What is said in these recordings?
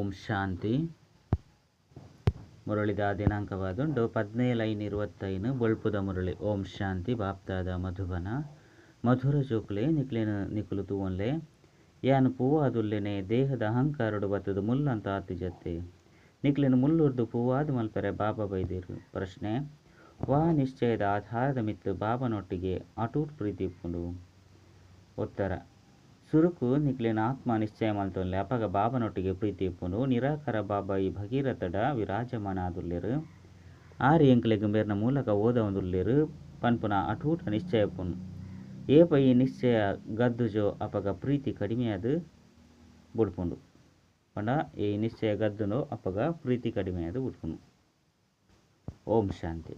ಓಂ ಶಾಂತಿ. ಮುರಳಿದ ದಿನಾಂಕವಾದುಂಡು 17/5/25 ಬೊಳ್ಪುದ ಮುರಳಿ. ಓಂ ಶಾಂತಿ. ಬಾಪ್ತಾದ ಮಧುಬನ ಮಧುರ ಜೋಕುಲೆ ನಿಕ್ಲೆನ ನಿಕುಲು ತೂವೊನ್ಲೆ ಯಾನ್ ಪೂವಾದುಲ್ಲೆನೆ ದೇಹದ ಅಹಂಕಾರಡು ಬತ್ತದು ಮುಲ್ಲಂತ ಆತಿಜತ್ತೆ ನಿಕ್ಲೆನ ಮುಲ್ಲುರ್ದು ಪೂವಾದ ಮಲ್ಪೆರೆ ಬಾಬಾ ಬೈದಿರು. ಪ್ರಶ್ನೆ: ವಾ ನಿಶ್ಚಯದ ಆಧಾರದ ಮಿತ್ತು ಬಾಬನೊಟ್ಟಿಗೆ ಅಟೂಟ್ ಪ್ರೀತಿ ಇಪ್ಪುಂಡು? ಉತ್ತರ: ಸುರುಕು ನಿಕ್ಲೆನ ಆತ್ಮ ನಿಶ್ಚಯ ಮಲ್ತೊನ್ಲೆ ಅಪಗ ಬಾಬನೊಟ್ಟಿಗೆ ಪ್ರೀತಿ ಇಪ್ಪುಂಡು. ನಿರಾಕಾರ ಬಾಬಾ ಈ ಭಗೀರಥಡ ವಿರಾಜಮಾನ ಆದುಲ್ಲೆರು ಆರ್ ಎಂಕ್ಲೆಗ್ ಮೇರ್ನ ಮೂಲಕ ಓದವೊಂದುಲ್ಲೆರು ಪನ್ಪುನ ಅಟೂಟ ನಿಶ್ಚಯ ಇಪ್ಪುಂಡು. ಏಪ ಈ ನಿಶ್ಚಯ ಗದ್ದುಜೋ ಅಪಗ ಪ್ರೀತಿ ಕಡಿಮೆಯಾದ್ ಬುಡ್ಪುಂಡು. ಪಂಡ ಈ ನಿಶ್ಚಯ ಗದ್ದುಂಡೋ ಅಪಗ ಪ್ರೀತಿ ಕಡಿಮೆಯಾದ್ ಬುಡ್ಪುಂಡು. ಓಂ ಶಾಂತಿ.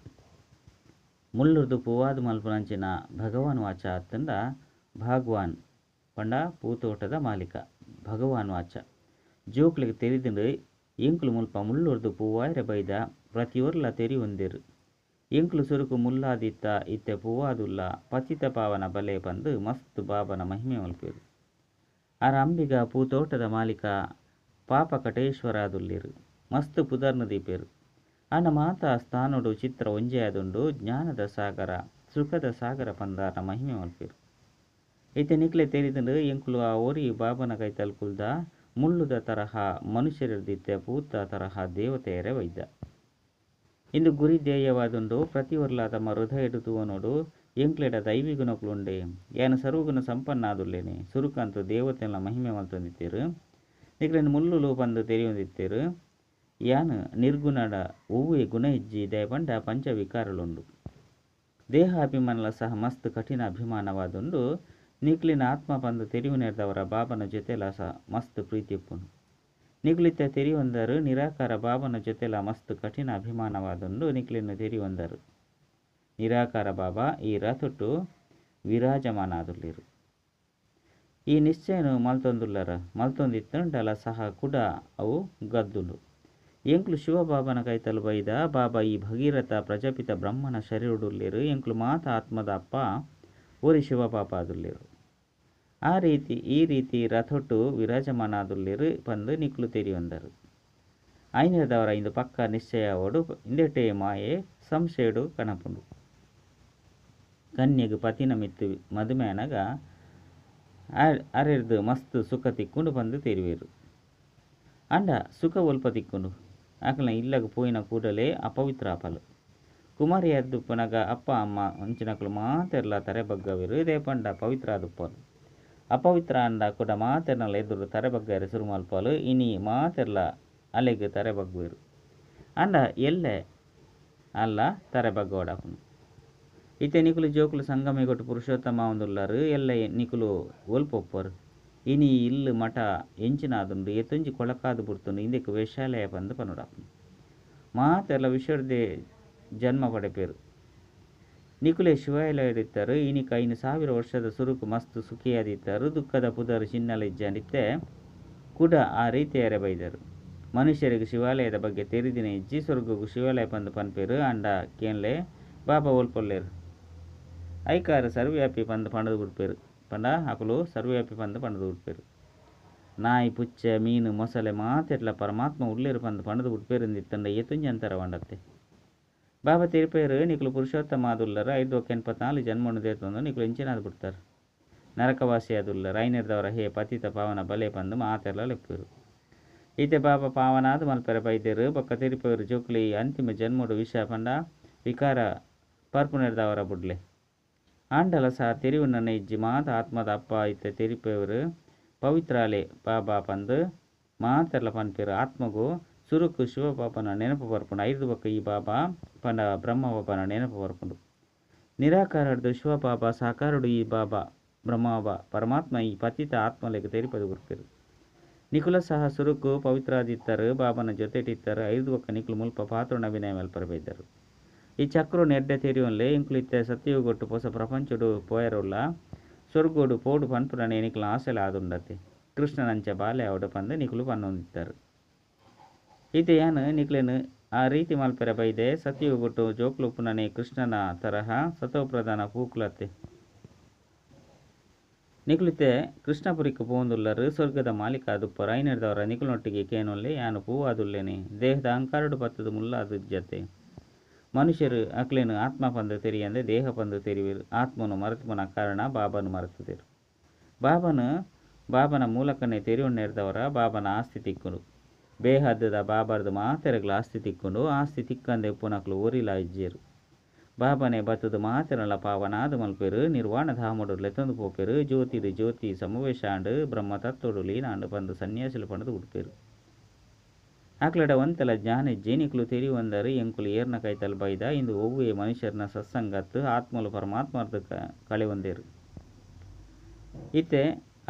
ಮುಲ್ಲುರ್ದು ಪೂವಾದ ಮಲ್ಪುನಂಚಿನ ಭಗವಾನ್ ವಾಚ ಅತ್ತಂಡ ಭಾಗವಾನ್ ಪಂಡ ಪೂತೋಟದ ಮಾಲೀಕ ಭಗವಾನ್ ವಾಚ. ಜೋಕ್ಲೆಗ್ ತೆರಿದುಂಡು ಎಂಕುಲು ಮುಲ್ಪ ಮುಲ್ಲುರ್ದು ಪೂವಾಯರೆ ಬೈದ ಪ್ರತಿಯೊರ್ಲ ತೆರಿಯೊಂದೆರು. ಎಂಕುಲು ಸುರುಕು ಮುಲ್ಲಾದಿತ್ತ ಇತ್ತೆ ಪೂವಾದುಲ್ಲ ಪತಿತ ಪಾವನ ಬಲೆ ಪಂದು ಮಸ್ತ್ ಬಾಬನ ಮಹಿಮೆ ಮಲ್ಪೆರು. ಆರ್ ಅಂಬಿಗ ಪೂತೋಟದ ಮಾಲೀಕ ಪಾಪಕಟೇಶ್ವರಾದುಲ್ಲೆರು ಮಸ್ತ್ ಪುದರ್ನ ದೀಪೆರು. ಆಂಡ ಮಾತಾ ಸ್ಥಾನೋಡು ಚಿತ್ರ ಒಂಜೇ ಆದುಂಡು. ಜ್ಞಾನದ ಸಾಗರ ಸುಖದ ಸಾಗರ ಪಂದಾರ್ನ ಮಹಿಮೆ ಮಲ್ಪೆರು. ಇತ್ತೆ ನಿಕ್ಲೆ ತೆರಿದುಂಡು ಎಂಕುಲು ಆ ಒರಿ ಬಾಬನ ಕೈತಲ್ ಕುಲ್ದ ಮುಳ್ಳುದ ತರಹ ಮನುಷ್ಯರಿರ್ದಿತ್ತೆ ಪೂತ ತರಹ ದೇವತೆಯರೇ ವೈದ್ಯ. ಇಂದು ಗುರಿ ಧ್ಯೇಯವಾದುಂಡು. ಪ್ರತಿಯೊರ್ಲ ತಮ್ಮ ಹೃದಯಡ್ ತೂವೊನೊಡು ಎಂಕ್ಲೆಡ ದೈವಿ ಗುಣಕುಲುಂಡೆ ಯಾನ್ ಸರ್ವಗುಣ ಸಂಪನ್ನಾದುಲ್ಲೇನೆ. ಸುರುಕಂತು ದೇವತೆನ ಮಹಿಮೆ ಮಲ್ತೊಂದಿತ್ತೆರು ನಿಕ್ಲೆನ ಮುಲ್ಲುಲು ಪಂದು ತೆರಿಯೊಂದಿತ್ತೆರು. ಯಾನ್ ನಿರ್ಗುಣಡ ಒವ್ವೆ ಗುಣ ಇಜ್ಜಿ ದಯಪಂಡ ಪಂಚವಿಕಾರಲುಂಡು. ದೇಹಾಭಿಮಾನಲ ಸಹ ಮಸ್ತ್ ಕಠಿಣ ಅಭಿಮಾನವಾದುಂಡು. ನಿಕ್ಲೆನ ಆತ್ಮ ಪಂದು ತೆರಿಯುನೆರ್ದವರ ಬಾಬನ ಜೊತೆಲ ಸಹ ಮಸ್ತ್ ಪ್ರೀತಿ ಇಪ್ಪುಂಡು. ನಿಕ್ಲಿತ್ತ ತೆರಿಯೊಂದರು ನಿರಾಕಾರ ಬಾಬನ ಜೊತೆಲ ಮಸ್ತ್ ಕಠಿಣ ಅಭಿಮಾನವಾದುಂಡು. ನಿಕ್ಲೆನ ತೆರಿಯೊಂದರು ನಿರಾಕಾರ ಬಾಬಾ ಈ ರಥೊಟ್ಟು ವಿರಾಜಮಾನ ಆದುಲ್ಲೆರು. ಈ ನಿಶ್ಚಯನು ಮಲ್ತೊಂದುಲ್ಲರ ಮಲ್ತೊಂದಿತ್ತುಂಡಲ ಸಹ ಕುಡ ಅವು ಗದ್ದುಂಡು. ಎಂಕುಲು ಶಿವಬಾಬನ ಕೈತಲ್ ಬೈದ ಬಾಬಾ ಈ ಭಗೀರಥ ಪ್ರಜಾಪಿತ ಬ್ರಹ್ಮನ ಶರೀರಡುಲ್ಲೆರು. ಎಂಕುಲು ಮಾತ ಆತ್ಮದ ಅಪ್ಪ ಒರಿ ಶಿವಬಾಬಾ ಆದುಲ್ಲೆರು. ಆ ರೀತಿ ಈ ರೀತಿ ರಥೊಟ್ಟು ವಿರಾಜಮಾನಾದುಲ್ಲೆರು ಪಂದು ನಿಕ್ಲು ತೆರಿಯೊಂದರು. ಐನದವರ ಇಂದು ಪಕ್ಕ ನಿಶ್ಚಯ ಅವಡು ಇಂದೆಟೆ ಮಾಯೆ ಸಂಶಯಡು ಕಣಪುಂಡು. ಕನ್ಯೆಗ್ ಪತಿನ ಮಿತ್ತು ಮದುಮೆನಗ ಅರೆರ್ದು ಮಸ್ತ್ ಸುಖ ತಿಕ್ಕೊಂಡು ಪಂದು ತೆರಿವೇರು. ಅಂಡ ಸುಖ ಒಲ್ಪ ತಿಕ್ಕೊಂಡು ಆಕಲ್ನ ಇಲ್ಲಗ ಪೋಯಿನ ಕೂಡಲೇ ಅಪವಿತ್ರ ಆಪಲು. ಕುಮಾರಿ ಅದ್ದುಪ್ಪನಗ ಅಪ್ಪ ಅಮ್ಮ ಅಂಚಿನಕುಲು ಮಾತೆರ್ಲ ತರೆ ಬಗ್ಗವೇರು. ಇದೇ ಪಂಡ ಪವಿತ್ರ ಆದುಪ್ಪಲು. ಅಪವಿತ್ರ ಅಂಡ ಕೂಡ ಮಾತೆರ್ನಲ ಎದುರು ತರೆ ಬಗ್ಗರೆ ಸುರು ಮಲ್ಪಲು. ಇನಿ ಮಾತೆರ್ಲ ಅಲೆಗ್ ತರೆ ಬಗ್ಗುವೆರು. ಅಂಡ ಎಲ್ಲೆ ಅಲ್ಲ ತರೆ ಬಗ್ಗೋಡಾಪುನು. ಇತ್ತೆ ನಿಕುಲು ಜೋಕುಲು ಸಂಗಮಿಗೊಟ್ಟು ಪುರುಷೋತ್ತಮ ಒಂದುಲ್ಲರು. ಎಲ್ಲೆ ನಿಕುಲು ಒಲ್ಪೊಪ್ಪರು. ಇನಿ ಇಲ್ಲು ಮಠ ಎಂಚಿನಾದುಂಡು ಏತೊಂಜಿ ಕೊಳಕಾದು ಬುಡ್ತುಂಡು. ಇಂದೆಕ್ ವೇಷಾಲಯ ಪಂದು ಪನುಡಾಪುನು. ಮಾತೆರ್ಲ ವಿಶ್ವರ್ದೇ ಜನ್ಮ ಪಡೆಪೇರು. ನಿಕುಲೆ ಶಿವಾಲಯಡಿತ್ತರು. ಇನಿಕ್ 5000 ವರ್ಷದ ಸುರುಕು ಮಸ್ತ್ ಸುಖಿಯಾದಿತ್ತರು. ದುಃಖದ ಪುದರ್ ಚಿನ್ನಲ ಇಜ್ಜಾಂಡಿತ್ತೆ ಕುಡ ಆ ರೀತಿಯರೆ ಬೈದರು. ಮನುಷ್ಯರಿಗೆ ಶಿವಾಲಯದ ಬಗ್ಗೆ ತೆರಿದಿನ ಇಜ್ಜಿ. ಸ್ವರ್ಗಗು ಶಿವಾಲಯ ಪಂದು ಪನ್ಪೇರು. ಅಂಡ ಕೇನ್ಲೆ ಬಾಬಾ ಒಲ್ಪೊಲ್ಲೇರು ಐಕಾರ ಸರ್ವ್ಯಾಪಿ ಪಂದು ಪಣದು ಬಿಡ್ಪೇರು. ಪಂಡ ಅಕುಲು ಸರ್ವ್ಯಾಪಿ ಪಂದು ಪಣದು ಬಿಡ್ಪೇರು. ನಾಯಿ ಪುಚ್ಚೆ ಮೀನು ಮೊಸಳೆ ಮಾತೆಟ್ಲ ಪರಮಾತ್ಮ ಉಲ್ಲೇರು ಪಂದು ಪಣದು ಬಿಡ್ಪೇರು ಇಂದಿತ್ತಂಡ ಏತೊಂಜಿ ಅಂತರ ವಂಡತ್ತೆ. ಬಾಬಾ ತಿರುಪೇರು ನಿಕುಲು ಪುರುಷೋತ್ತಮ ಆದುಲ್ಲರು. 584 ಜನ್ಮನು ದೇತೊಂದು ನಿಕುಲು ಇಂಚಿನಾದ್ ಬಿಡ್ತಾರೆ. ನರಕವಾಸಿ ಆದುಲ್ಲರು. ಐನೆರ್ದವರ ಹೇ ಪತಿತ ಪಾವನ ಬಲೆ ಪಂದು ಮಾತೆರ್ಲ ಲೆಪ್ಪೇರು. ಇತ್ತೆ ಬಾಬಾ ಪಾವನಾದ ಮಲ್ಪೆರೆ ಬೈದೇರು. ಬೊಕ್ಕ ತಿರುಪೇರು ಜೋಕುಲಿ ಅಂತಿಮ ಜನ್ಮಡು ವಿಷ ಪಂಡ ವಿಕಾರ ಪರ್ಪುನೆರ್ದವರ ಬುಡ್ಲೆ. ಆಂಡಲ ಸಹ ತೆರಿಯುನನೆ ಇಜ್ಜಿ ಮಾತ ಆತ್ಮದ ಅಪ್ಪ ಇತ್ತೆ ತೆರಿಪೇವರು ಪವಿತ್ರಾಲೆ ಬಾಬಾ ಪಂದು ಮಾತೆರ್ಲ ಪನ್ಪೇರು. ಆತ್ಮಗು ಸುರುಕು ಶಿವಬಾಬನ ನೆನಪು ಬರ್ಪುಂಡು. ಐದು ಬೊಕ್ಕ ಈ ಬಾಬಾ ಪಂಡ ಬ್ರಹ್ಮ ಬಾಬನ ನೆನಪು ಬರ್ಪುಂಡು. ನಿರಾಕಾರಡ್ದು ಶಿವಬಾಬಾ ಸಾಕಾರಡು ಈ ಬಾಬಾ ಬ್ರಹ್ಮ ಬಾಬಾ ಪರಮಾತ್ಮ ಈ ಪತಿತ ಆತ್ಮಲೆಗ್ ತೆರಿಪದು ಕೊರ್ಪೇರು. ನಿಕುಲ ಸಹ ಸುರುಕು ಪವಿತ್ರಾದಿತ್ತರು ಬಾಬನ ಜೊತೆಟಿತ್ತರು. ಐದು ಬೊಕ್ಕ ನಿಕುಲು ಮುಲ್ಪ ಪಾತ್ರಣ ಅಭಿನಯ ಮಲ್ಪರ ಬೈದರು. ಈ ಚಕ್ರ ನೆಡ್ಡೆ ತೆರಿಯೊನ್ಲೆ ಎಂಕುಲು ಇತ್ತೆ ಸತ್ಯಯುಗೊಟ್ಟು ಹೊಸ ಪ್ರಪಂಚಡು ಪೋಯರುಲ್ಲ ಸ್ವರ್ಗೋಡು ಪೋಡು ಪನ್ಪುನನೆ ನಿಕುಲು ಆಸೆಲ ಆದುಂಡತೆ. ಕೃಷ್ಣನಂಚ ಬಾಲೆ ಅವಡು ಪಂದು ನಿಕುಲು ಪನ್ನೊಂದಿತ್ತರು. ಇತ್ತೆ ಯಾನ್ ನಿಕ್ಲೆನ್ ಆ ರೀತಿ ಮಲ್ಪೆರೆ ಬೈದೆ. ಸತ್ಯಯುಗೊಟ್ಟು ಜೋಕುಲು ಉಪ್ಪುನನೆ ಕೃಷ್ಣನ ತರಹ ಸತೋಪ್ರಧಾನ ಪೂಕುಲತ್ತೆ. ನಿಕುಲಿತ್ತೆ ಕೃಷ್ಣಪುರಿಕ್ ಪೋವೊಂದುಲ್ಲರ್, ಸ್ವರ್ಗದ ಮಾಲೀಕ ಆದುಪ್ಪರ್. ಐನೆಡ್ದಾವರ ನಿಕುಲ್ನೊಟ್ಟಿಗೆ ಕೇನೊನ್ಲೆ, ಯಾನ್ ಪೂವಾದುಲ್ಲೆನೆ. ದೇಹದ ಅಹಂಕಾರೊಡು ಪತ್ತುದು ಮುಲ್ಲಾದುಜ್ಜತ್ತೆ. ಮನುಷ್ಯರು ಅಕ್ಲೆನ್ ಆತ್ಮ ಪಂದ್ ತೆರಿಯಂದೆ ದೇಹ ಪಂದ್ ತೆರಿವೆರ್. ಆತ್ಮನು ಮರತ್ಪುನ ಕಾರಣ ಬಾಬಾನು ಮರತುದೆರ್. ಬಾಬಾನು ಬಾಬನ ಮೂಲಕನೇ ತೆರಿಯೊನ್ನೆರ್ದವರ ಬಾಬನ ಆಸ್ತಿ ತಿಕ್ಕುಂಡು. ಬೇಹದ್ದ ಬಾಬಾರ್ದು ಮಾತೆರೆಗ್ಲ ಆಸ್ತಿ ತಿಕ್ಕುಂಡು. ಆಸ್ತಿ ತಿಕ್ಕಂದೆ ಉಪ್ಪುನಕ್ಲು ಒರಿಲ ಇಜ್ಜೆರ್. ಬಾಬಾನೇ ಬತ್ತುದು ಮಾತೆರೆನ್ಲ ಪಾವನಾದ್ ಮಲ್ಪೆರ್. ನಿರ್ವಾಣ ಧಾಮೊಡು ಲೆತೊಂದು ಪೋಪೆರ್. ಜ್ಯೋತಿಡ್ ಜ್ಯೋತಿ ಸಮಾವೇಶ ಆಂಡ್, ಬ್ರಹ್ಮತತ್ವೊಡು ಲೀನ ಆಂಡ್ ಪಂದ್ ಸನ್ಯಾಸಿಲು ಪಂಡ್ದ್ ಬುಡ್ಪೆರ್. ಅಕ್ಲೆಡ ಒಂತೆಲ ಜ್ಞಾನ ಇಜ್ಜಿ. ನಿಕುಲು ತೆರಿಯೊಂದರ್ ಎಂಕುಲು ಏರ್ನ ಕೈತಲ್ ಬೈದ. ಇಂದು ಒವ್ವೇ ಮನುಷ್ಯರ್ನ ಸತ್ಸಂಗತ್. ಆತ್ಮಲು ಪರಮಾತ್ಮರ್ದ್ ಕಳೆವೊಂದೆರ್. ಇತ್ತೆ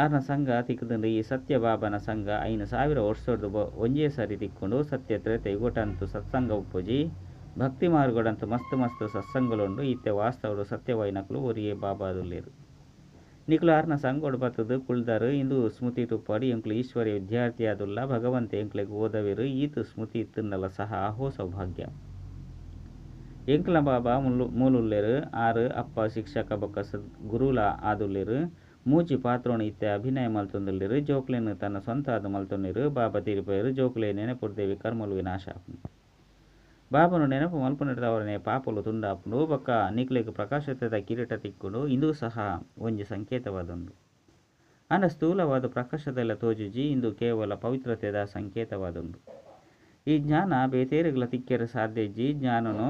ಆರ್ನ ಸಂಘ ತಿಕ್ಕುದುಂಡು. ಈ ಸತ್ಯ ಬಾಬಾನ ಸಂಘ 5000 ವರ್ಷೊಡ್ದು ಒಂಜೇ ಸಾರಿ ತಿಕ್ಕುಂಡು. ಸತ್ಯ ತ್ರೇತ ಯುಗೊಟಂತು ಸತ್ಸಂಗ ಉಪ್ಪುಜಿ. ಭಕ್ತಿ ಮಾರ್ಗಡಂತು ಮಸ್ತ್ ಮಸ್ತ್ ಸತ್ಸಂಗಲುಂಡು. ಇತ್ತೆ ವಾಸ್ತವಡು ಸತ್ಯವಾಯಿನಕುಲು ಒರಿಯೇ ಬಾಬಾದುಲ್ಲೆರ್. ನಿಕುಲು ಆರ್ನ ಸಂಘೊಡು ಬತ್ತುದು ಕುಲ್ದಾರ್. ಇಂದು ಸ್ಮೃತಿಟ್ ಉಪ್ಪಡ್ ಎಂಕುಲು ಈಶ್ವರೀಯ ವಿದ್ಯಾರ್ಥಿಯಾದುಲ್ಲ. ಭಗವಂತೆ ಎಂಕ್ಲೆಗ್ ಓದವೆರ್. ಈತ್ ಸ್ಮೃತಿ ಇತ್ತುಂಡಲ ಸಹ ಅಹೋ ಸೌಭಾಗ್ಯ. ಎಂಕ್ಲ ಬಾಬಾ ಮೂಲುಲ್ಲೆರ್. ಆರ್ ಅಪ್ಪ, ಶಿಕ್ಷಕ ಬೊಕ್ಕ ಸದ್ಗುರುಲ ಆದುಲ್ಲೆರ್. ಮೂಜಿ ಪಾತ್ರೊನು ಇತ್ತೆ ಅಭಿನಯ ಮಲ್ತೊಂದುಲ್ಲೆರ್. ಜೋಕ್ಲೆನ್ ತನ್ನ ಸ್ವಂತ ಆದ್ ಮಲ್ತೊನ್ನೆರ್. ಬಾಬಾ ತೆರಿಪಾಯೆರ್, ಜೋಕುಲೇ ನೆನಪುರ್ದೆ ವಿಕರ್ಮಲು ವಿನಾಶ ಆಪುಂಡು. ಬಾಬಾನು ನೆನಪು ಮಲ್ಪುನೆಡ್ದಾವರನೆ ಪಾಪಲು ತುಂಡಾಪುಂಡು. ಬೊಕ್ಕ ನಿಕ್ಲೆಗ್ ಪ್ರಕಾಶತೆದ ಕಿರೀಟ ತಿಕ್ಕುಂಡು. ಇಂದು ಸಹ ಒಂಜಿ ಸಂಕೇತವಾದುಂಡು. ಆಂಡ ಸ್ಥೂಲವಾದ ಪ್ರಕಾಶದೆಲ್ಲ ತೋಜುಜಿ. ಇಂದು ಕೇವಲ ಪವಿತ್ರತೆದ ಸಂಕೇತವಾದುಂಡು. ಈ ಜ್ಞಾನ ಬೇತೇರೆಗ್ಲ ತಿಕ್ಕೆರೆ ಸಾಧ್ಯ ಇಜ್ಜಿ. ಜ್ಞಾನನು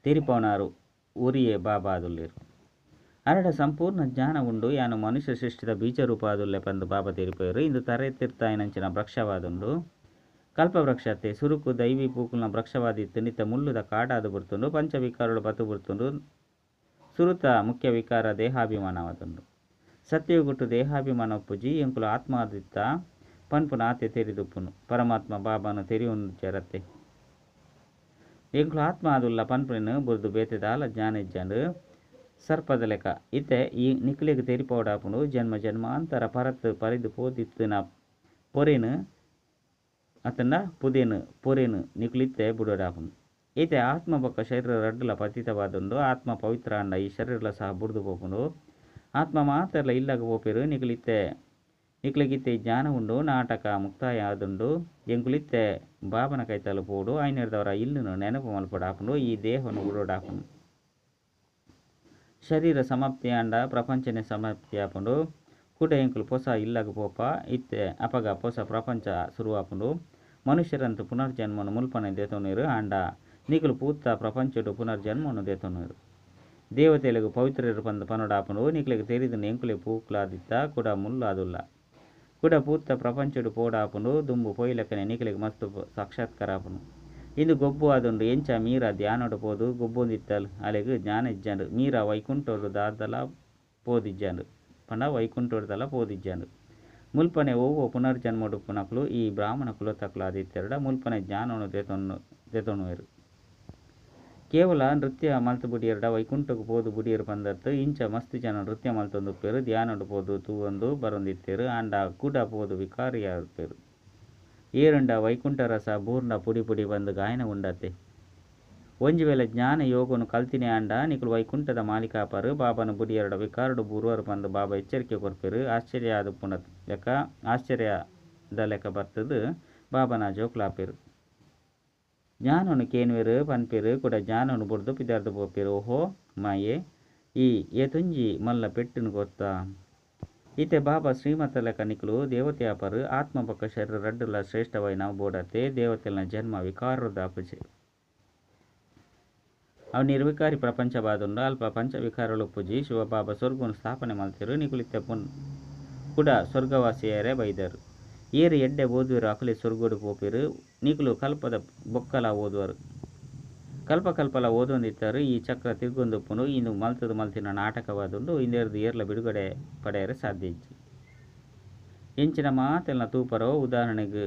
ತೆರಿಪಾವನಾರು ಒರಿಯೇ ಬಾಬಾ ಆದುಲ್ಲೆರ್. ಅರಡ ಸಂಪೂರ್ಣ ಜ್ಞಾನ ಉಂಡು. ಯಾನು ಮನುಷ್ಯ ಸೃಷ್ಟಿದ ಬೀಜ ರೂಪ ಆದುಲ್ಲೆ ಪಂದ್ ಬಾಬಾ ತೆರಿಪಾಯೆರ್. ಇಂದು ತರೆ ತಿರ್ತಾಯಿನಂಚಿನ ವೃಕ್ಷವಾದುಂಡು. ಕಲ್ಪವೃಕ್ಷತೆ ಸುರುಕು ದೈವಿ ಪೂಕುಲ್ನ ವೃಕ್ಷವಾದಿತ್ತು. ಇತ್ತೆ ಮುಳ್ಳುದ ಕಾಡಾದ್ ಬುಡ್ತುಂಡು. ಪಂಚವಿಕಾರಗಳು ಬತ್ತು ಬುಡ್ತುಂಡು. ಸುರುತ ಮುಖ್ಯ ವಿಕಾರ ದೇಹಾಭಿಮಾನವಾದುಂಡು. ಸತ್ಯಯುಗೊಟ್ಟು ದೇಹಾಭಿಮಾನ ಉಪ್ಪುಜಿ. ಎಂಕುಲು ಆತ್ಮಾದಿತ್ತ ಪನ್ಪುನ ಆತೆ ತೆರಿದುಪ್ಪುನು. ಪರಮಾತ್ಮ ಬಾಬಾನು ತೆರಿಯೊಂಜರತ್ತೆ. ಎಂಕುಲು ಆತ್ಮ ಆದುಲ್ಲ ಪನ್ಪುನೆನ್ ಬುರ್ದು ಬೇತೆ ದಾಲ ಜ್ಞಾನ ಇಜ್ಜಂಡ್. ಸರ್ಪದ ಲೆಕ್ಕ ಇತ್ತೆ ಈ ನಿಕ್ಲೆಗ್ ತೆರಿಪಾವೊಡಾಪುಂಡು. ಜನ್ಮ ಜನ್ಮಾಂತರ ಪರತ್ ಪರಿದ್ ಪೋದಿತ್ತಿನ ಪೊರೆನ್ ಅತ್ತಂಡ ಪುದೆನ್ ಪೊರೆನ್ ನಿಕ್ಲಿತ್ತೆ ಬುಡೋಡಾಪುಂಡು. ಇತ್ತೆ ಆತ್ಮ ಬೊಕ್ಕ ಶರೀರ ರಡ್ಡುಲ ಪತಿತವಾದುಂಡು. ಆತ್ಮ ಪವಿತ್ರ ಆಂಡ ಈ ಶರೀರಲ ಸಹ ಬುಡ್ದು ಪೋಪುಂಡು. ಆತ್ಮ ಮಾತೆರ್ಲ ಇಲ್ಲಗ್ ಪೋಪೆರ್. ನಿಕ್ಲಿತ್ತೆ ನಿಕ್ಲೆಗಿತ್ತೆ ಜ್ಞಾನ ಉಂಡು. ನಾಟಕ ಮುಕ್ತಾಯ ಆದುಂಡು. ಎಂಕುಲಿತ್ತೆ ಬಾಬನ ಕೈತಲ್ ಪೋಡು. ಐನೆಡ್ದವರ ಇಲ್ಲುನು ನೆನಪು ಮಲ್ಪೊಡಾಪುಂಡು. ಈ ದೇಹವನ್ನು ಬುಡೋಡಾಪುಂಡು. ಶರೀರ ಸಮಾಪ್ತಿ ಆಂಡ ಪ್ರಪಂಚನೇ ಸಮಾಪ್ತಿ ಆಪುಂಡು. ಕುಡ ಎಂಕುಲು ಪೊಸ ಇಲ್ಲಗ್ ಪೋಪ. ಇತ್ತೆ ಅಪಗ ಪೊಸ ಪ್ರಪಂಚ ಶುರುವಾಪುಂಡು. ಮನುಷ್ಯರಂತೂ ಪುನರ್ಜನ್ಮನು ಮುಲ್ಪನೆ ದೆತೊನುವೆರ್. ಆಂಡ ನಿಕುಲು ಪೂತ ಪ್ರಪಂಚೊಡು ಪುನರ್ಜನ್ಮನು ದೆತೊನುವೆರ್. ದೇವತೆಲೆಗ್ ಪವಿತ್ರರು ಪಂದ್ ಪನೊಡಾಪುಂಡು. ನಿಕ್ಲೆಗ್ ತೆರಿದುಂಡು ಎಂಕುಲೆ ಪೂಕುಲಾದಿತ್ತ ಕುಡ ಮುಲ್ಲಾದುಲ್ಲ. ಕುಡ ಪೂತ ಪ್ರಪಂಚೊಡು ಪೋಡಾಪುಂಡು. ದುಂಬು ಪೋಯಿಲೆಕ್ಕನೆ ನಿಕ್ಲೆಗ್ ಮಸ್ತ್ ಸಾಕ್ಷಾತ್ಕಾರ ಆಪುಂಡು. ಇಂದು ಗೊಬ್ಬು ಆದುಂಡು. ಎಂಚ ಮೀರಾ ಧ್ಯಾನೊಡು ಪೋದು ಗೊಬ್ಬೊಂದಿತ್ತಲ್. ಅಲೆಗ್ ಜ್ಞಾನ ಇಜ್ಜಂಡ್. ಮೀರಾ ವೈಕುಂಠೊಡು ದಾದಲ ಪೋದಿಜ್ಜಂಡ್. ಪಂಡ ವೈಕುಂಠೊಡ್ದಲ ಪೋದಿಜ್ಜಂಡ್. ಮುಲ್ಪನೆ ಒವ್ವೋ ಪುನರ್ಜನ್ಮೊಡುಪ್ಪುನಕುಲು ಈ ಬ್ರಾಹ್ಮಣ ಕುಲತಕುಲು ಆದಿತ್ತೆರ್ಡ ಮುಲ್ಪನೆ ಜ್ಞಾನೊನು ದೆತೊನುವೆರ್. ಕೇವಲ ನೃತ್ಯ ಮಲ್ತ್ ಬುಡಿಯೆರ್ಡ ವೈಕುಂಠಗ್ ಪೋದು ಬುಡಿಯೆರ್ ಪಂದತ್. ಇಂಚ ಮಸ್ತ್ ಜನ ನೃತ್ಯ ಮಲ್ತೊಂದುಪ್ಪೆರ್. ಧ್ಯಾನೊಡು ಪೋದು ತೂವೊಂದು ಬರೊಂದಿತ್ತೆರ್. ಆಂಡ ಕುಡ ಪೋದು ವಿಕಾರಿಯಾಪೆರ್. ಏರುಂಡ ವೈಕುಂಠ ರಸ ಬೂರ್ಂಡ ಪುಡಿ ಪುಡಿ ಪಂದ್ ಗಾಯನ ಉಂಡತೆ. ಒಂಜಿ ವೇಳೆ ಜ್ಞಾನ ಯೋಗನು ಕಲ್ತಿನಿ ಆಂಡ ನಿಕುಲು ವೈಕುಂಠದ ಮಾಲೀಕ ಆಪರ್. ಬಾಬಾನು ಬುಡಿಯೆರ್ಡ ವಿಕಾರಡು ಬೂರುವರ್ ಪಂದ್ ಬಾಬಾ ಎಚ್ಚರಿಕೆ ಕೊರ್ಪೆರ್. ಆಶ್ಚರ್ಯ ಆದುಪ್ಪುನ ಲೆಕ್ಕ ಆಶ್ಚರ್ಯದ ಲೆಕ್ಕ ಬರ್ತದ್ ಬಾಬಾನ ಜೋಕುಲಾಪೆರ್. ಜ್ಞಾನನು ಕೇನುವೆರ್ ಪನ್ಪೆರ್. ಕುಡ ಜ್ಞಾನನು ಬುಡ್ದು ಪಿದಾರ್ದು ಪೋಪೆರ್. ಓಹೋ ಮಾಯೆ ಈ ಏತೊಂಜಿ ಮಲ್ಲ ಪೆಟ್ಟುನು ಕೊರ್ತ. ಇತ್ತೆ ಬಾಬಾ ಶ್ರೀಮತ ಲೆಕ್ಕ ನಿಕುಲು ದೇವತೆ ಆಪರ್. ಆತ್ಮ ಬೊಕ್ಕ ಶರೀರ ರಡ್ಡುಲ ಶ್ರೇಷ್ಠವಾಯಿನವು ಬೋಡತ್ತೆ. ದೇವತೆಲ್ನ ಜನ್ಮ ವಿಕಾರರ್ದ್ ಆಪುಜಿ. ಅವು ನಿರ್ವಿಕಾರಿ ಪ್ರಪಂಚವಾದುಂಡು. ಅಲ್ಪ ಪಂಚವಿಕಾರಲು ಉಪ್ಪುಜಿ. ಶಿವಬಾಬಾ ಸ್ವರ್ಗನು ಸ್ಥಾಪನೆ ಮಲ್ತೆರ್. ನಿಕುಲು ಇತ್ತೆ ಕುಡ ಸ್ವರ್ಗವಾಸಿಯಾಯೆರೆ ಬೈದರ್. ಏರ್ ಎಡ್ಡೆ ಓದುವೆರೋ ಅಕುಲೇ ಸ್ವರ್ಗೋಡು ಪೋಪೆರ್. ನಿಕುಲು ಕಲ್ಪದ ಬೊಕ್ಕಲ ಓದುವರು. ಕಲ್ಪ ಕಲ್ಪಲ ಓದೊಂದಿತ್ತಾರೆ. ಈ ಚಕ್ರ ತಿರ್ಗೊಂದುಪ್ಪುಂಡು. ಇಂದು ಮಲ್ತದ್ ಮಲ್ತಿನ ನಾಟಕವಾದುಂಡು. ಇಂದೆರ್ದ್ ಏರ್ಲ ಬಿಡುಗಡೆ ಪಡೆಯರೆ ಸಾಧ್ಯ ಇಜ್ಜಿ. ಎಂಚಿನ ಮಾತೆಲ್ನ ತೂಪರೋ. ಉದಾಹರಣೆಗ್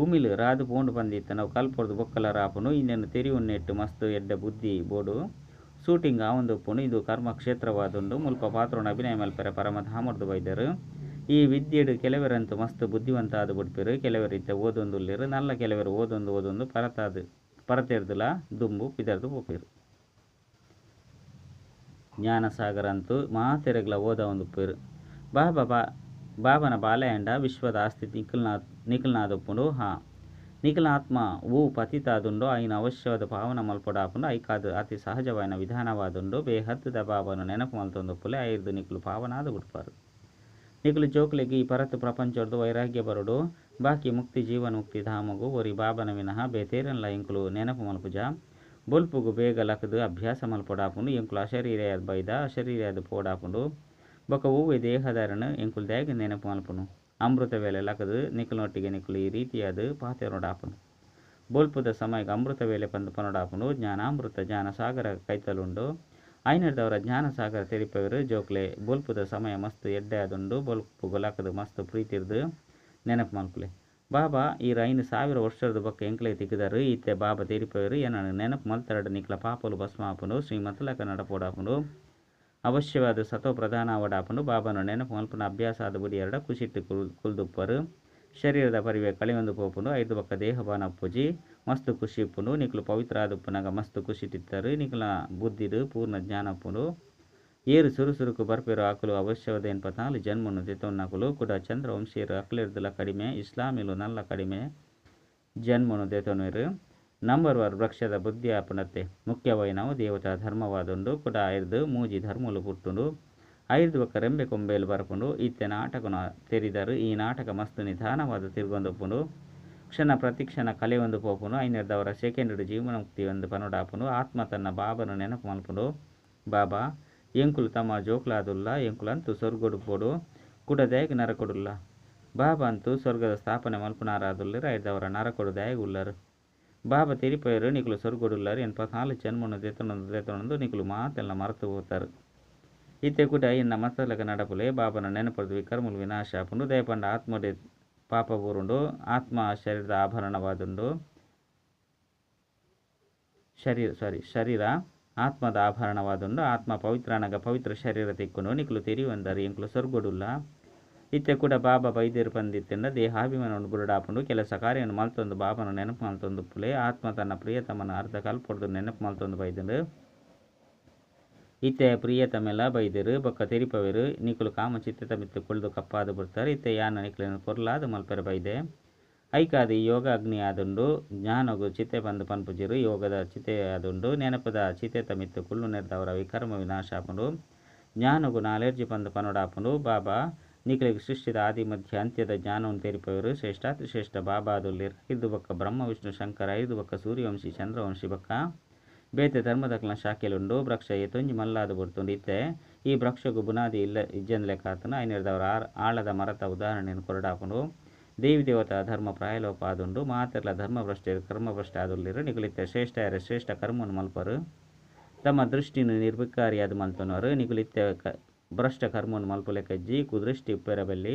ಉಮಿಲ್ ರಾದ್ ಪೋಂಡು ಪಂದಿತ್ತಂಡ ಅವು ಕಲ್ಪೊರ್ದು ಬೊಕ್ಕಲ ರಾಪುಂಡು. ಇಂದೆನ್ ತೆರಿಯೊನ್ನೆಟ್ಟ್ ಮಸ್ತ್ ಎಡ್ಡೆ ಬುದ್ಧಿ ಬೋಡು. ಶೂಟಿಂಗ್ ಆವೊಂದುಪ್ಪುಂಡು. ಇಂದು ಕರ್ಮಕ್ಷೇತ್ರವಾದುಂಡು. ಮುಲ್ಪ ಪಾತ್ರೊನು ಅಭಿನಯ ಮಲ್ಪೆರೆ ಪರಮಧಾಮೊರ್ದು ಬೈದೆರ್. ಈ ವಿದ್ಯೆಡ್ ಕೆಲವೆರಂತೂ ಮಸ್ತ್ ಬುದ್ಧಿವಂತ ಆದ್ ಬುಡ್ಪೆರ್. ಕೆಲವೆರ್ ಇತ್ತೆ ಓದೊಂದುಲ್ಲೆರ್. ನಲ್ಲ ಕೆಲವೆರ್ ಓದೊಂದು ಓದೊಂದು ಪರತಾದ್ ಪರತೆರ್ದುಲ ದುಂಬು ಪಿದರ್ದ್ ಪೋಪೆರ್. ಜ್ಞಾನ ಸಾಗರ ಅಂತೂ ಮಾತೆರೆಗ್ಲ ಓದಾವೊಂದುಪ್ಪೆರ್. ಬಾಬಾ ಬಾಬನ ಬಾಲೆಯಂಡ ವಿಶ್ವದ ಆಸ್ತಿ ನಿಕಲ್ನ ನಿಕಲ್ನಾದುಪ್ಪುಂಡು. ಹಾಂ, ನಿಕಲ್ನ ಆತ್ಮ ಒವು ಪತಿತ ಆದುಂಡೋ ಐನ್ ಅವಶ್ಯವಾದ್ ಪಾವನ ಮಲ್ಪೊಡಾಪುಂಡು. ಐಕಾದ್ ಅತಿ ಸಹಜವಾಯಿನ ವಿಧಾನವಾದುಂಡು. ಬೇಹದ್ದ ಬಾಬಾನು ನೆನಪು ಮಲ್ತೊಂದುಪ್ಪುಲೆ, ಐರ್ದ್ ನಿಕುಲು ಪಾವನಾದ್ ಬುಡ್ಪರ್. ನಿಕುಲು ಜೋಕುಲೆಗ್ ಈ ಪರತ್ ಪ್ರಪಂಚೊರ್ದು ವೈರಾಗ್ಯ ಬರೊಡು. ಬಾಕಿ ಮುಕ್ತಿ ಜೀವನ್ ಮುಕ್ತಿ ಧಾಮೊಗು ಒರಿ ಬಾಬನ ವಿನಃ ಬೇತೇರೆನ್ಲಾ ಎಂಕುಲು ನೆನಪು ಮಲ್ಪುಜ. ಬೊಲ್ಪುಗು ಬೇಗ ಲಕ್ದ್ ಅಭ್ಯಾಸ ಮಲ್ಪೊಡಾಪುಂಡು. ಎಂಕುಲು ಅಶರೀರಿಯಾದ್ ಬೈದ, ಅಶರೀರಿಯಾದ್ ಪೋವಡಾಪುಂಡು. ಬೊಕ್ಕ ಒವ್ವೆ ದೇಹದಾರನ್ ಎಂಕುಲು ದಾಯೆಗ್ ನೆನಪು ಮಲ್ಪುನು. ಅಮೃತ ವೇಳೆ ಲಕ್ದ್ ನಿಕಲ್ನೊಟ್ಟಿಗೆ ನಿಕುಲು ಈ ರೀತಿಯಾದ್ ಪಾತೆರೊಡಾಪುಂಡು. ಬೊಲ್ಪುದ ಸಮಯಗ್ ಅಮೃತ ವೇಳೆ ಪಂದ್ ಪನೊಡಾಪುಂಡು. ಜ್ಞಾನಾಮೃತ ಜ್ಞಾನ ಸಾಗರ ಕೈತಲುಂಡು. ಐನೆರ್ದವರ ಜ್ಞಾನ ಸಾಗರ ತೆರಿಪವೆರ್. ಜೋಕ್ಲೆ ಬೊಲ್ಪುದ ಸಮಯ ಮಸ್ತ್ ಎಡ್ಡೆ ಆದುಂಡು. ಬೊಲ್ಪುಗು ಲಕ್ದ್ ಮಸ್ತ್ ಪ್ರೀತಿರ್ದ್ ನೆನಪು ಮಲ್ಪುಲೆ. ಬಾಬಾ ಈರ್ 5000 ವರ್ಷರ್ದ್ ಬೊಕ್ಕ ಎಂಕ್ಲೆಗ್ ತಿಕ್ಕ್ದರ್. ಇತ್ತೆ ಬಾಬಾ ತೆರಿಪವೆರ್, ಎನನ್ ನೆನಪು ಮಲ್ತರಡ ನಿಕ್ಲ ಪಾಪಲು ಭಸ್ಮ ಆಪುಂಡು. ಶ್ರೀಮತಲಕ ನಡಪೊಡಾಪುಂಡು. ಅವಶ್ಯವಾದ ಸತೋ ಪ್ರಧಾನ ಆವಡಾಪುಂಡು. ಬಾಬಾನ ನೆನಪು ಮಲ್ಪುನ ಅಭ್ಯಾಸ ಆದ್ ಬುಡಿಯರಡ ಖುಷಿಟ್ ಕುಲ್ದುಪ್ಪರ್. ಶರೀರದ ಪರಿವೆ ಕಳೆಯೊಂದು ಪೋಪುಂಡು. ಐರ್ದ್ ಬೊಕ್ಕ ದೇಹಭಾನ ಉಪ್ಪುಜಿ. ಮಸ್ತ್ ಖುಷಿ ಉಪ್ಪುಂಡು. ನಿಕುಲು ಪವಿತ್ರ ಆದುಪ್ಪುನಗ ಮಸ್ತ್ ಖುಷಿಟಿತ್ತರ್. ನಿಕಲ್ನ ಬುದ್ಧಿಡ್ ಪೂರ್ಣ ಜ್ಞಾನ ಉಪ್ಪುಂಡು. ಏರ್ ಸುರು ಸುರುಕು ಬರ್ಪೆರೋ ಅಕುಲು ಅವಶ್ಯವಾದ 84 ಜನ್ಮನು ದೆತೊನ್ನಕುಲು. ಕುಡ ಚಂದ್ರವಂಶೀಯರು ಅಕ್ಲೆರ್ದ್ಲ ಕಡಿಮೆ, ಇಸ್ಲಾಮಿಲು ನಲ್ಲ ಕಡಿಮೆ ಜನ್ಮನು ದೆತೊನುವೆರ್. ನಂಬರ್ ವಾರ್ ವೃಕ್ಷದ ಬುದ್ಧಿ ಆಪುಂಡತ್ತೆ. ಮುಖ್ಯವಾಯಿನವು ದೇವತಾ ಧರ್ಮವಾದುಂಡು. ಕುಡ ಐರ್ದ್ ಮೂಜಿ ಧರ್ಮಲು ಪುಟ್ಟುಂಡು. ಐರ್ದ್ ಬೊಕ್ಕ ರೆಂಬೆ ಕೊಂಬೆಲು ಬರ್ಪುಂಡು. ಇತ್ತೆ ನಾಟಕನು ತೆರಿದರು. ಈ ನಾಟಕ ಮಸ್ತ್ ನಿಧಾನವಾದ್ ತಿರ್ಗೊಂದುಪ್ಪುಂಡು. ಕ್ಷಣ ಪ್ರತಿಕ್ಷಣ ಕಳೆಯೊಂದು ಪೋಪುಂಡು. ಐನೆರ್ದವರ ಸೆಕೆಂಡ್ ಜೀವನ ಮುಕ್ತಿ ಒಂದು ಪನೊಡಾಪುಂಡು. ಆತ್ಮ ತನ್ನ ಬಾಬನ ನೆನಪು ಮಲ್ಪುಂಡು. ಬಾಬಾ ಎಂಕುಲು ತಮ್ಮ ಜೋಕುಲಾದುಲ್ಲ, ಎಂಕುಲಂತೂ ಸ್ವರ್ಗಡು ಪೋಡು, ಕುಡ ದಾಯೆಗ್ ನರಕೊಡುಲ್ಲ. ಬಾಬಾ ಅಂತೂ ಸ್ವರ್ಗದ ಸ್ಥಾಪನೆ ಮಲ್ಪುನಾರಾದುಲ್ಲೆರ್. ಐರ್ದವರ ನರಕೊಡು ದಾಯೆಗ್ ಉಲ್ಲರ್. ಬಾಬಾ ತೆರಿಪವೆರ್, ನಿಕುಲು ಸ್ವರ್ಗಡುಲ್ಲರ್. 84 ಜನ್ಮನು ದೆತೊನೊಂದು ದೆತೊನೊಂದು ನಿಕುಲು ಮಾತೆಲ್ಲ ಮರತು ಪೋತಾರ್. ಇತ್ತೆ ಕೂಡ ಎನ್ನ ಮತ್ತಲಕ ನಡಪುಲೆ. ಬಾಬನ ನೆನಪುರ್ದು ವಿಕರ್ಮಲು ವಿನಾಶ ಆಪುಂಡು. ದಯಪಂಡ ಆತ್ಮಡೆ ಪಾಪ ಬೂರುಂಡು. ಆತ್ಮ ಶರೀರದ ಆಭರಣವಾದುಂಡು. ಶರೀರ ಸಾರಿ ಶರೀರ ಆತ್ಮದ ಆಭರಣವಾದುಂಡು. ಆತ್ಮ ಪವಿತ್ರಾನಗ ಪವಿತ್ರ ಶರೀರ ತಿಕ್ಕುಂಡು. ನಿಕುಲು ತೆರಿಯುವಂದಾರು ಎಂಕುಲು ಸ್ವರ್ಗಡುಲ್ಲ. ಇತ್ತೆ ಕೂಡ ಬಾಬಾ ಬೈದೆರ್ ಪಂದಿತ್ತಂಡ ದೇಹಾಭಿಮಾನವನ್ನು ಬುರುಡಾಪುಂಡು. ಕೆಲಸ ಕಾರ್ಯವನ್ನು ಮಲ್ತೊಂದು ಬಾಬನ ನೆನಪು ಮಲ್ತೊಂದು ಆತ್ಮ ತನ್ನ ಪ್ರಿಯತಮನ ಅರ್ಧ ಕಲ್ಪೊಡ್ದು ನೆನಪು ಮಲ್ತೊಂದು ಬೈದುಂಡು. ಇತ್ತೆ ಪ್ರಿಯತಮೆಲ ಬೈದೆರ್ ಬೊಕ್ಕ ತೆರಿಪವೆರ್. ನಿಕುಲು ಕಾಮ ಚಿತ್ತೆತ ಮಿತ್ತ್ ಕುಳ್ದು ಕಪ್ಪಾದ್ ಬಿಡ್ತಾರೆ. ಇತ್ತೆ ಯಾನ್ ನಿಕ್ಲೆನ್ ಪೊರ್ಲಾದ್ ಮಲ್ಪೆರೆ ಬೈದೆ. ಐಕಾದ್ ಈ ಯೋಗ ಅಗ್ನಿ ಆದುಂಡು. ಜ್ಞಾನಗು ಚಿತೆ ಪಂದ್ ಪನ್ಪುಜೆರ್. ಯೋಗದ ಚಿತೆ ಆದುಂಡು. ನೆನಪುದ ಚಿತೆತ ಮಿತ್ತ್ ಕುಳ್ಳುನೆರ್ದವರ ವಿಕರ್ಮ ವಿನಾಶ ಆಪುಂಡು. ಜ್ಞಾನಗು ನಾಲೆಡ್ಜ್ ಪಂದ್ ಪನೊಡಾಪುಂಡು. ಬಾಬಾ ನಿಕ್ಲೆಗ್ ಸೃಷ್ಟಿದ ಆದಿ ಮಧ್ಯ ಅಂತ್ಯದ ಜ್ಞಾನವನ್ನು ತೆರಿಪವೆರ್. ಶ್ರೇಷ್ಠಾತಿ ಶ್ರೇಷ್ಠ ಬಾಬಾ ಆದುಲ್ಲೆರ್. ಐರ್ದ್ ಬೊಕ್ಕ ಬ್ರಹ್ಮ ವಿಷ್ಣು ಶಂಕರ, ಐರ್ದ್ ಬೊಕ್ಕ ಸೂರ್ಯವಂಶಿ ಚಂದ್ರವಂಶಿ ಬೊಕ್ಕ ಬೇತೆ ಧರ್ಮದಕ್ಲೆನ ಶಾಖೆಲುಂಡು. ವೃಕ್ಷ ಏತೊಂಜಿ ಮಲ್ಲಾದ್ ಬುಡ್ತುಂಡು. ಇತ್ತೆ ಈ ವೃಕ್ಷಗ್ ಬುನಾದಿ ಇಲ್ಲ ಇಜ್ಜಂದ್ಲೆಕ ಆತುಂಡು. ಐನೆರ್ದವರ ಆಳದ ಮರತ ಉದಾಹರಣೆನ್ ಕೊರಡಾಪುಂಡು. ದೇವಿ ದೇವತಾ ಧರ್ಮ ಪ್ರಾಯಲೋಪ ಆದುಂಡು. ಮಾತೆರ್ಲ ಧರ್ಮಭ್ರಷ್ಟರು ಕರ್ಮಭ್ರಷ್ಟ ಆದುಲ್ಲೆರ್. ನಿಕುಲು ಇತ್ತೆ ಶ್ರೇಷ್ಠ ಶ್ರೇಷ್ಠ ಕರ್ಮನು ಮಲ್ಪರು. ತಮ್ಮ ದೃಷ್ಟಿನ ನಿರ್ವಿಕಾರಿಯಾದ್ ಮಲ್ತೊನರು. ನಿಕುಲು ಇತ್ತೆ ಭ್ರಷ್ಟ ಕರ್ಮನು ಮಲ್ಪುಲೆಕಜ್ಜಿ ಕುದೃಷ್ಟಿ ಉಪ್ಪೆರ ಬಲ್ಲಿ.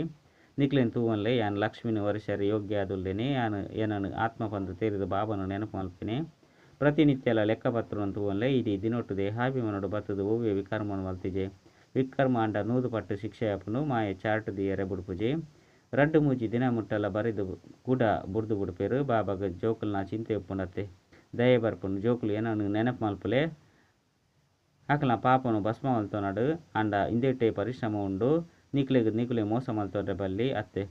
ನಿಕ್ಲೆನ್ ತೂವನ್ಲೆ ಯಾನ್ ಲಕ್ಷ್ಮಿನ ವರಿಸರೆ ಯೋಗ್ಯ ಆದುಲ್ಲೇನೆ. ಯಾನ್ ಏನನ್ ಆತ್ಮ ಪಂದ್ ತೆರಿದು ಬಾಬನ ನೆನಪು ಮಲ್ಪಿನಿ. ಪ್ರತಿನಿತ್ಯಲ ಲೆಕ್ಕಪತ್ರನ್ ತೂವನ್ಲೆ. ಇಡೀ ದಿನೊಟ್ಟು ದೇಹಾಭಿಮಾನಡು ಬತ್ತುದು ಒವ್ವೆ ವಿಕರ್ಮನು ಮಲ್ತಿಜೆ. ವಿಕರ್ಮ ಆಂಡ 100 ಪಟ್ಟು ಶಿಕ್ಷೆ ಆಪುಂಡು. ಮಾಯೆ ಚಾರ್ಟ್ ದೀಯರೆ ಬುಡ್ಪುಜಿ. ರಡ್ಡ್ ಮೂಜಿ ದಿನ ಮುಟ್ಟಲ ಬರೆದು ಕೂಡ ಬುಡ್ದು ಬುಡ್ಪೆರ್. ಬಾಬಾಗ ಜೋಕುಲ್ನ ಚಿಂತೆ ಉಪ್ಪುಂಡತ್ತೆ. ದಯೆ ಬರ್ಪುಂಡು. ಜೋಕುಲು ಏನನ್ನು ನೆನಪು ಮಲ್ಪುಲೆ. ಅಕಲ್ನ ಪಾಪನು ಭಸ್ಮ ಮಲ್ತೊನಡು. ಆಂಡ ಇಂದೆಟೆ ಪರಿಶ್ರಮ ಉಂಡು. ನಿಕ್ಲೆಗ್ ನಿಕುಲೆ ಮೋಸ ಮಲ್ತೊನ್ರೆ ಬಲ್ಲಿ ಅತ್ತೆ.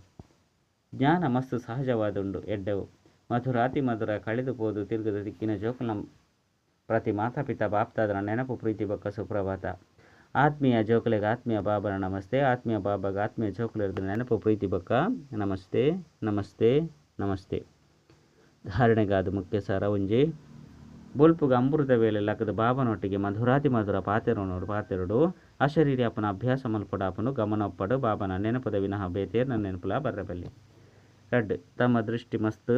ಜ್ಞಾನ ಮಸ್ತ್ ಸಹಜವಾದುಂಡು. ಎಡ್ಡೆವು ಮಧುರಾತಿ ಮಧುರ ಕಳೆದು ಪೋದು ತಿರುಗದ ದಿಕ್ಕಿನ ಜೋಕುಲ್ನ ಪ್ರತಿ ಮಾತಾ ಪಿತಾ ಬಾಪ್ದಾದನ ನೆನಪು ಪ್ರೀತಿ ಬೊಕ್ಕ ಸುಪ್ರಭಾತ. ಆತ್ಮೀಯ ಜೋಕುಲೆಗ್ ಆತ್ಮೀಯ ಬಾಬನ ನಮಸ್ತೆ. ಆತ್ಮೀಯ ಬಾಬಾಗ ಆತ್ಮೀಯ ಜೋಕುಲೆರ್ದ್ ನೆನಪು ಪ್ರೀತಿ ಬೊಕ್ಕ ನಮಸ್ತೆ ನಮಸ್ತೆ ನಮಸ್ತೆ. ಧಾರಣೆಗಾದ ಮುಖ್ಯ ಸಾರ ಒಂಜಿ ಬೊಲ್ಪುಗ ಅಮೃತ ವೇಳೆ ಲಕದ ಬಾಬನೊಟ್ಟಿಗೆ ಮಧುರಾತಿ ಮಧುರ ಪಾತೆರೊನೋಡು ಪಾತೆರೊಡು. ಅಶರೀರಿ ಅಪನ ಅಭ್ಯಾಸ ಮಲ್ಪೊಡಾಪುಂಡು. ಗಮನ ಒಪ್ಪಡು. ಬಾಬನ ನೆನಪುದ ವಿನಃ ಬೇತೇರ್ನ ನೆನಪುಲ ಬರ್ರಬಲ್ಲಿ. ರಡ್ಡ್ ತಮ್ಮ ದೃಷ್ಟಿ ಮಸ್ತ್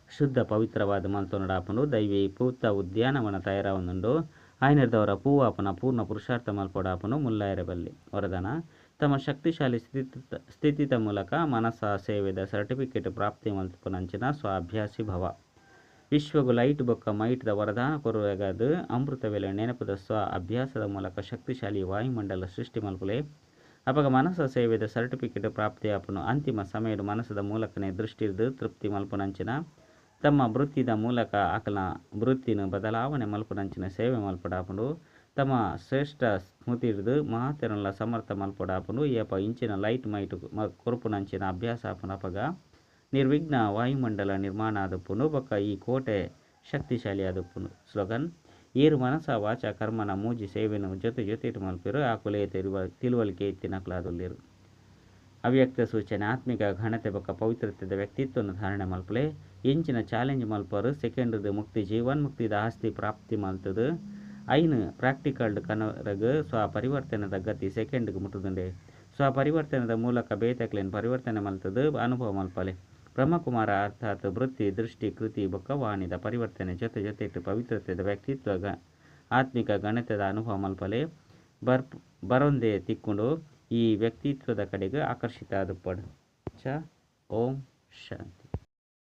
ಶುದ್ಧ ಪವಿತ್ರವಾದ ಮಲ್ತೊನಡಾಪುಂಡು. ದೈವಿ ಪೂತ ಉದ್ಯಾನವನ ತಯಾರಾವೊಂದುಂಡು. ಆಯ್ನೆರ್ದವರ ಪೂವಾಪುನ ಪೂರ್ಣ ಪುರುಷಾರ್ಥ ಮಲ್ಪೊಡಾಪುಂಡು. ಮುಲ್ಲಾಯರೆ ಬಲ್ಲಿ. ವರದಾನ ತಮ್ಮ ಶಕ್ತಿಶಾಲಿ ಸ್ಥಿತಿತ ಮೂಲಕ ಮನಸ ಸೇವೆದ ಸರ್ಟಿಫಿಕೇಟ್ ಪ್ರಾಪ್ತಿ ಮಲ್ಪುನಂಚಿನ ಸ್ವಾಭ್ಯಾಸಿ ಭವ. ವಿಶ್ವಗು ಲೈಟ್ ಬೊಕ್ಕ ಮೈಟ್ದ ವರದಾನ ಕೊರುವೆಗಾದ್ ಅಮೃತ ವೇಳೆ ನೆನಪುದ ಸ್ವ ಅಭ್ಯಾಸದ ಮೂಲಕ ಶಕ್ತಿಶಾಲಿ ವಾಯುಮಂಡಲ ಸೃಷ್ಟಿ ಮಲ್ಪುಲೆ. ಅಪಗ ಮನಸ ಸೇವೆದ ಸರ್ಟಿಫಿಕೇಟ್ ಪ್ರಾಪ್ತಿ ಆಪುಂಡು. ಅಂತಿಮ ಸಮಯದ ಮನಸ್ಸದ ಮೂಲಕನೇ ದೃಷ್ಟಿರ್ದು ತೃಪ್ತಿ ಮಲ್ಪುನಂಚಿನ ತಮ್ಮ ವೃತ್ತಿದ ಮೂಲಕ ಅಕಲ್ನ ವೃತ್ತಿನ ಬದಲಾವಣೆ ಮಲ್ಪುನಂಚಿನ ಸೇವೆ ಮಲ್ಪಡಾಪುಂಡು. ತಮ ಶ್ರೇಷ್ಠ ಸ್ಮೃತಿಡ್ದ್ ಮಾತೆರೆನ್ಲ ಸಮರ್ಥ ಮಲ್ಪೊಡಾಪುಂಡು. ಏಪ ಇಂಚಿನ ಲೈಟ್ ಮೈಟ್ ಕೊರ್ಪುನಂಚಿನ ಅಭ್ಯಾಸ ಆಪುಂಡು ಅಪಗ ನಿರ್ವಿಘ್ನ ವಾಯುಮಂಡಲ ನಿರ್ಮಾಣ ಆದುಪ್ಪುಂಡು ಬೊಕ್ಕ ಈ ಕೋಟೆ ಶಕ್ತಿಶಾಲಿ ಆದುಪ್ಪುಂಡು. ಸ್ಲೋಗನ್: ಏರು ಮನಸ ವಾಚ ಕರ್ಮನ ಮೂಜಿ ಸೇವೆನು ಜೊತೆ ಜೊತೆಟ್ ಮಲ್ಪೆರು ಆಕುಲೇ ತಿಳುವಳಿಕೆ ಇತ್ತಿನಕುಲಾದುಲ್ಲೆರ್. ಅವ್ಯಕ್ತ ಸೂಚನೆ: ಆತ್ಮಿಕ ಘನತೆ ಬೊಕ್ಕ ಪವಿತ್ರತೆದ ವ್ಯಕ್ತಿತ್ವನು ಧಾರಣೆ ಮಲ್ಪಲೆ. ಎಂಚಿನ ಚಾಲೆಂಜ್ ಮಲ್ಪರು ಸೆಕೆಂಡ್ ಮುಕ್ತಿ ಜೀವನ್ ಮುಕ್ತಿದ ಆಸ್ತಿ ಪ್ರಾಪ್ತಿ ಮಲ್ತದು ಐನ್ ಪ್ರಾಕ್ಟಿಕಲ್ಡ್ ಕನರಗ್ ಸ್ವ ಪರಿವರ್ತನೆದ ಗತಿ ಸೆಕೆಂಡ್ಗ್ ಮುಟ್ಟುದುಂಡೆ. ಸ್ವ ಪರಿವರ್ತನೆದ ಮೂಲಕ ಬೇತೆಕ್ಲೆನ್ ಪರಿವರ್ತನೆ ಮಲ್ತದು ಅನುಭವ ಮಲ್ಪಲೆ. ಬ್ರಹ್ಮಕುಮಾರ ಅರ್ಥಾತ್ ವೃತ್ತಿ, ದೃಷ್ಟಿ, ಕೃತಿ ಬೊಕ್ಕ ವಾಣಿದ ಪರಿವರ್ತನೆ ಜೊತೆ ಜೊತೆಟ್ ಪವಿತ್ರತೆದ ವ್ಯಕ್ತಿತ್ವ ಆತ್ಮಿಕ ಘನತೆದ ಅನುಭವ ಮಲ್ಪಲೆ. ಬರೊಂದೆ ತಿಕ್ಕುಂಡು ಈ ವ್ಯಕ್ತಿತ್ವದ ಕಡೆಗೆ ಆಕರ್ಷಿತ ಆದುಪ್ಪಡು. ಚ ಓಂ ಶಾಂತಿ.